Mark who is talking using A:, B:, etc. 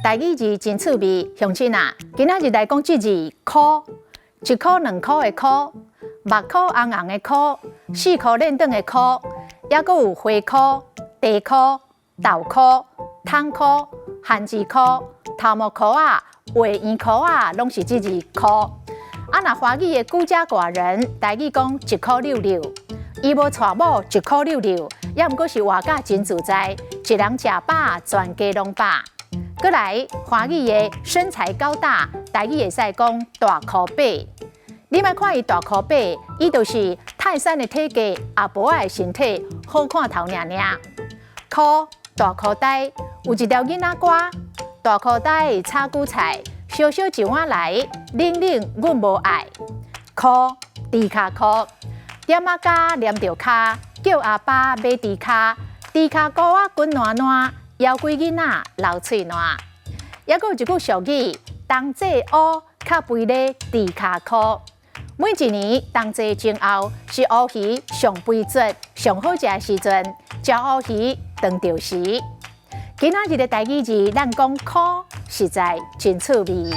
A: 台語字真趣味，鄉親啊，今仔日來講這字箍，一箍兩箍的箍，目箍紅紅的箍，四箍連轉的箍，抑閣有花箍、茶箍、豆箍、桶箍、番薯箍、頭毛箍仔、畫圓箍仔，攏是這字箍。啊，若華語的孤家寡人，台語講一箍溜溜，伊無娶某一箍溜溜，抑毋過是活甲真自在，一人食飽，全家攏飽。閣來，華語的身材高大，台語會使講大箍八。你莫看伊大箍八，伊就是泰山的體格，阿婆仔的身體好看頭爾爾。箍大箍呆，有一條囡仔歌，大箍呆炒韭菜，燒燒一碗來，冷冷阮無愛。箍豬跤箍，點仔膠黏著跤，叫阿爸買豬跤，豬跤箍仔滾爛爛，枵鬼囡仔流喙瀾。抑閣有一句俗語，冬至烏較肥咧豬跤箍。每一年冬至前後是烏魚上肥膣、上好食的時陣，食烏魚當著時。今仔日的台語字，咱講箍，實在真趣味。